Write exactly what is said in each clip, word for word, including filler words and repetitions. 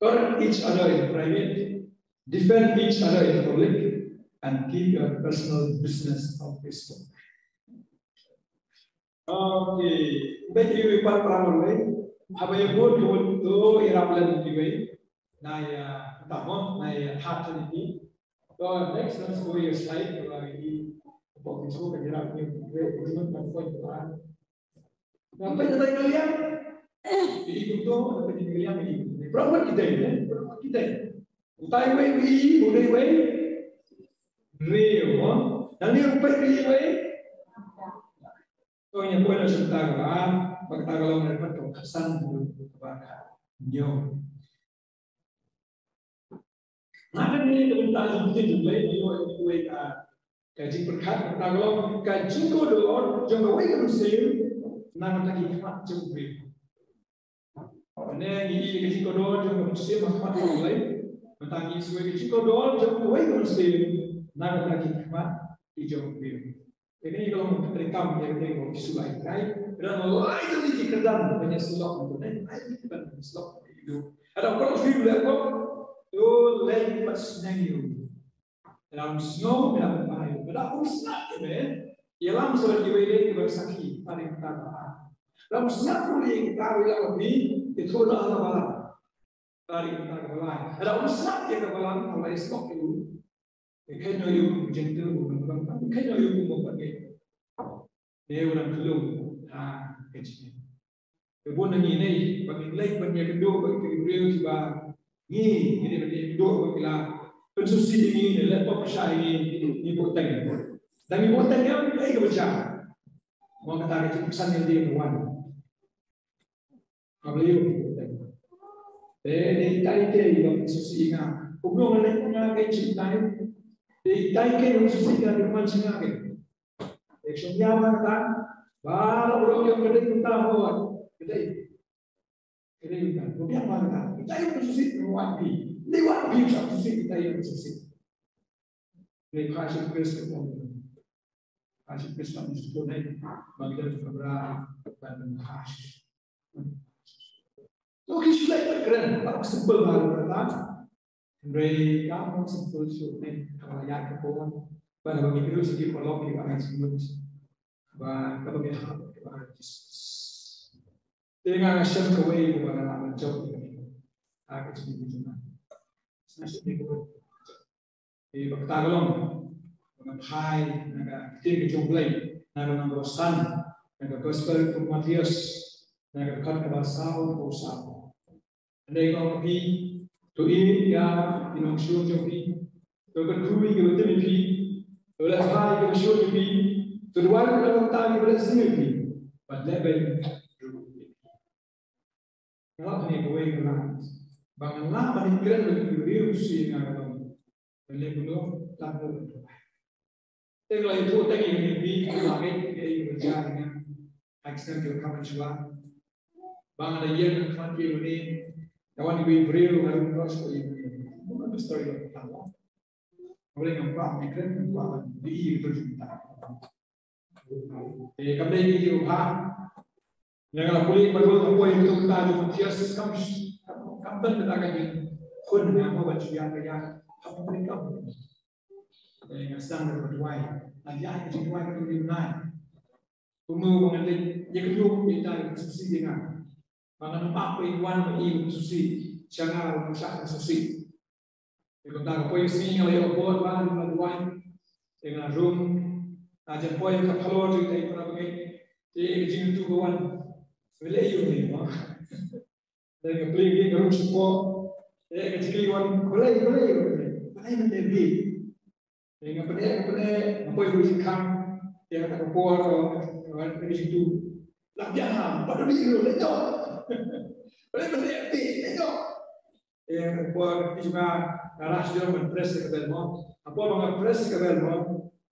Correct each other in private, defend each other in public, and keep your personal business out of Facebook. Okay, thank you, Ipan Pramon. Haba ïa bun bun tu ïa rap len iwei. Na ïa tamon na ïa hat ni. So next, let's go your slide. Kalau ini, apa kita kan ïa rap ni. Kita kan point tu kan. Nampak kita tak lihat. Ini betul, tapi kita lihat ini. Berapa kita ini? Berapa kita ini? Utai wei wei, utai wei. Rio, ha? Dan ni upai rio wei. To ïa poi na senta ka ba, ba kata ka long na pat ka khatsan ka ba ka nyo. Na kane ka bynta jong phi jong lei, ïa uwei ka, ka jingpyrkhat, kata ka long ka jingkordor jong kawei ka mynsiem na ka bynta ki khmat jong u briew. Kane ngi ïohi ka jingkordor jong ka mynsiem ha khmat jong u Blei. Mynta ngi ïohi ka jingkordor jong kawei ka mynsiem na ka bynta ki khmat ki jong u briew. Kane ka long ka treikam ïa kane ka Jisu Blei. Ka dang lai tylli ki kyrdan ban ïa sylok, kane lai tylli ki kyrdan ban ïa sylok. Ka dang pynlong shuh leh ko. To leh pat sneng ïa u. Lam sngew, lam bai. Ba da um sngap ïa me. Ïa lam sngap ïa me, ïa me sakhi, paling ta ba. Lam sngap ïa ka wi la bi, ïa thoh la la ba. Paling ta ba. Da um sngap ïa ka ba lam, lam sngap ïa u. Ïa kynnoh ïa u jingtu, ïa kynnoh ïa u ba. Ne u dang kylluid ha ka jingim. Te bun na ngi ne, ba ngin leit ban ïakynduh bad ki briew kiba ngi, ngi dei ban ïakynduh bad ki la pynsngewsih ïa ngi ne leh pop pyrshah ïa ngi, ngi buh teng. Tang ngi buh teng ïa ngi, kaei kaba jia? Mo kata ka jingpynsangeh ïa ka wan. Ka Blei u buh teng. Te dei itai te iba pynsngewsih ïa nga. Kumno nga leh nga ka jingtai. Dei itai te iba pynsngewsih ïa nga, dei man sha nga ke. Te shong ïa ma kata, ba la brok ïa ka dei kata hoi. Ka dei. Ka dei kata. Ko biang ma kata. Kita ïa ka susi ko wan bi. Ni wan bi sa susi kita ïa ka susi. Ni ka shi Khrist ko. Ka shi Khrist ko ni ko ni. Ba kita ka bra ban ka shi. To ki shu leh kren, ba ka simple ba ka kata. Hynrei ka mon simple shuh ne, ka ba ïaid ka por. Ba ka ba ngi kyrus ki paralok ki ba ngi sngewthuh. Ba ka ba ngi hap ki ba ngi Jesus. Te nga nga shem kawei ba nga nga jop. Ha ka jingim jong nga. Nga shem kawei. Te ba kata ka long ba nga phai na ka ktien ka jong U Blei, na ka nongkyrshan, na ka gospel u Mathaios, na ka dkhot kaba saw, kaba saw. Hynrei nga ong ïa phi, to ïeit ïa ki nongshun jong phi, to kyrkhu ïa kiba tim ïa phi, to leh bha ïa kiba shun ïa phi, to duwai ïa kiba leh tang ïa kiba leh sniew ïa phi, bad leh beiñ ruh ïa phi. Nga lah ban ïa kawei ka lah. Ba nga lah ban ïa kren bad ki briew shisha nga ka long. Ban leh kumno, lah ban leh kumno. Te nga la ïathuh tang ïa kane ka bynta, ka ïa ka bynta ïa nga. Ai, ka sdang ki ba kham shuwa. Ba nga da ïeng ha khmat ki une. Nga wan ïa u briew, nga rung cross ko ïa une. Bun ka story ba ka tang. Nga wan ïa nga ba, nga kren, nga ba, ïa ka bynta. Eh, kam dei ki ki ba. Nga la pule Baibl ka poi tu ka jong Mathaios kam, kam, kam ban ka ka jingkhun nga mo ban shu ïa ka ïa. Kam ban kam. Eh, nga sdang da ka duwai. Nga ïa ka jingduwai ka jong nai. Kumno ba ngan leit ïa ka jong ïa ka jingsusi ïa nga. Ba ngan ym ap ba in wan ba in susi. Sha nga ba shah susi. Te kumta ka poi ka sngi nga la ïoh bor ba nga la duwai. Te nga rung. Nga jan poi ka phalor jong ita i para bangeit. Te ka jingïathuh ka wan. Balei ïoh ne mo. Te nga plie ka rung shapoh. Te ka jingkylli wan balei balei balei. Balei mynta ïa phi. Te nga pyneh nga pyneh nga poi ka jingkhang. Te kata ka por ka wan ka jingïathuh. Lah biang ha. Pat da bi ïoh leh ïoh. Balei balei ïa phi leh ïoh. Eh, por ki jong nga, nga rush jong ban press ka bell mo. Por ba nga press ka bell mo,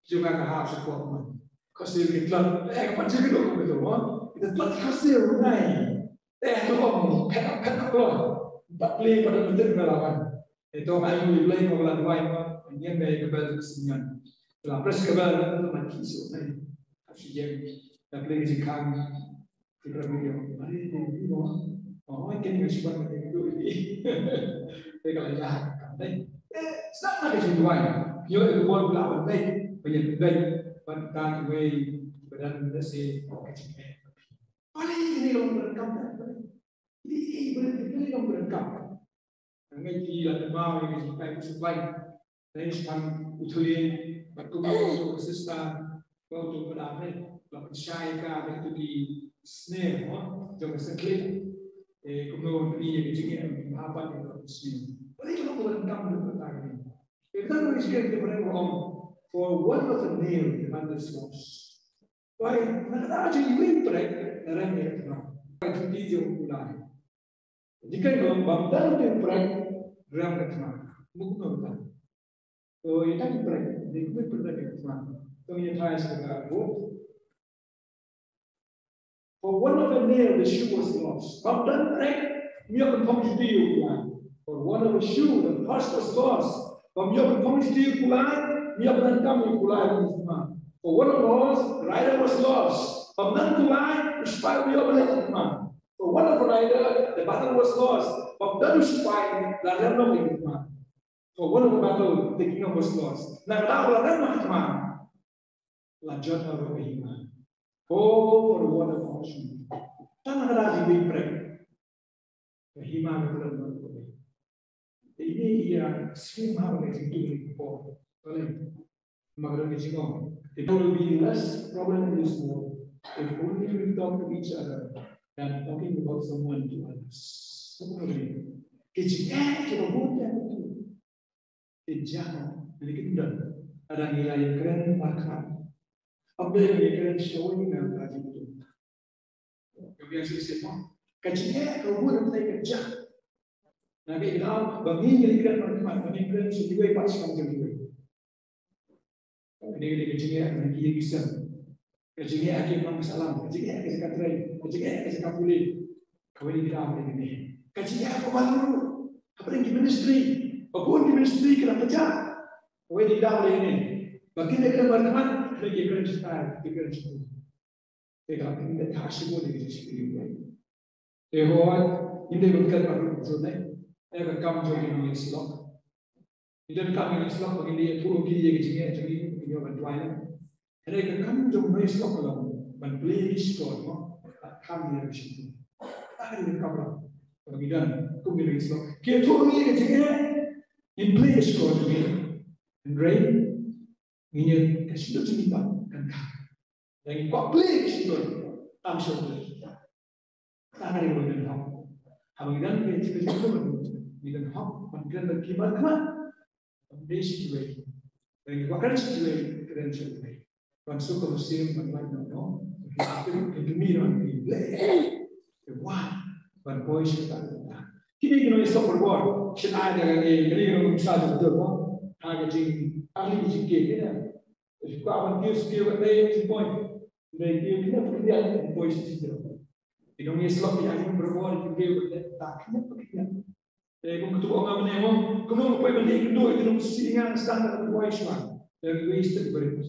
ki jong nga ka hap sha por mo. Ka shu ki tlot, eh, ka pat jong ki dok ka bell mo. Kita tlot ka shu nai. Eh, ka bom, phet, phet, phet. Bat play pada betul ka lawan. Eh, to ai mu play mo la duai mo. Nyen dei ka bell ka sinian. La press ka bell, ma ki shu nai. Ka shu jem. La play ka jingkhang. Ki para video. Ai, mo. Oh, kan ka shu ban ka video. Te ka la ïa ka kam dei. Eh, sdang na ka jingduwai. Ïoh ïa ka bor ba la ban dei. Ba ïa dei. Ban ta kiwei ba don lehse ka jingeh. Balei kine ki long ba donkam? Balei? Kine ki long ba donkam? Nga ngeit ki la kynmaw ïa ka jinghikai u Sublime. Dei shaphang u Thylliew, bad kumno uto u sister, bad uto u Phadar ne, la pynshai ïa ka da kito ki snier, mo, jong ka saklit. Eh, kumno u pynïaid ïa ka jingeh, bha pat ïa ka snier. Balei ka long ba donkam da kata ka dei? Ïa kata ka dei ka jingeh ka dei ba ong, "For one of a nail the father's loss." Why? Na kata ka jingïaid prek, la rem ïa ka thma. Ka juti jong u Blei. Jingkren ba ym don u prek, rem ka thma. Mut kumno ba. To ïa ka prek, dei kumno ba rem ka thma. To ïa thai sa ka bud. For one of a nail the shoe was lost. Ba ym don prek, ym ïoh pynphong juti ïa u kulai. For one of a shoe the horse was lost. Ba ym ïoh pynphong juti ïa u kulai, ym ïoh pyndonkam ïa u kulai, ïa u thma. For one of a horse the rider was lost. Ba ym don kulai, u sipai um ïoh pynleit ïa u thma. For one of a rider the battle was lost. Ba ym don u sipai, la rem noh ïa u thma. For one of a battle the kingdom was lost. Na kata ka la rem noh ïa u thma. La jot ha ka hima. Oh, for the word of caution. Tang ha ka dei prek. Ka hima ka kren ba ka dei. Te ini ïa sngewma ba ka jingtip ni ko. Kale. Ma ka dei jingong. There will be less problem in this world if only we talk to each other than talking about someone to others. Ka jingeh ka ba bun ïa ka. Te jaka, lada kin don, lada ngi la ïakren markhmat. Ym dei ngi ïakren shawei na ka jingtuh. Ka biang shisha mo. Ka jingeh ka bun ym dei ka jaka. Na ka ïa ba ngi ngi ïakren markhmat, ba ngi ïakren sha kiwei pat sha kiwei. Kane ka dei ka jingeh ha ki ïing ki sem. Ka jingeh ha ki imam ki salam, ka jingeh ha ki jaka trei, ka jingeh ha ki jaka pule. Kawei ka dei kane. Ka jingeh ha ka balang ruh. Hapdeng ki ministry. Ba bun ki ministry ki la pynjah. Kawei ka dei kane. Ba kin ïakren markhmat, ba kin ïakren shatai, kin ïakren shatai. Te ka pynbeit ha shibun ïa ka jingshakri. Te hooid, ngim dei ban kren markhmat jur ne. Te ka kam jong ki nongïasyllok. Ngi donkam ngi nongïasyllok ba ngin ïathuh ïa ki ïa ka jingeh jong ngi, ngin ïoh ban duwai lem. Hynrei ka kam jong u nongïasyllok ka long ban plie ïa ki shkor, mo, ban kham ïa ki shkor. Kata ka dei ka kam ba ngi don kum ki nongïasyllok. Ki ïathuh ïa ka jingeh, ngin plie ïa ki shkor jong ngi. Hynrei ngin ïa ka shyntur jong ngi pat kan kham. Lada ngi kwah plie ïa ki shkor, tam sha u Blei. Tang ha ri ban don hok. Haba ngi don ka jingkyrkhu, ngi don hok ban kren bad ki markhmat. Ban dei sha kiwei. Ban ngi kwah kren sha kiwei, kren sha kiwei. Ban suk ka mynsiem ban lait na u Nong. Ban kren, ban kren, ban kren. Ban poi sha kata. Kine ki nongïasyllok barabor. Shen ai da kane, kine ki nongïasyllok barabor. Ha ka jing, ahli jingkit kine. If you go out and give skill, but they point. They give, you know, put it there, and boys, you know. You know, it's lucky, I remember one, you give it that, you know, put it there. They go to Ongam and Emo, come on, put it in the door, you know, sitting and stand up and boys one. They waste the bread.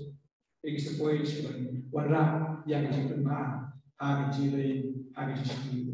They get the boys one. One rap, yeah, you can buy. Ha ka jingim, ha ka jingim.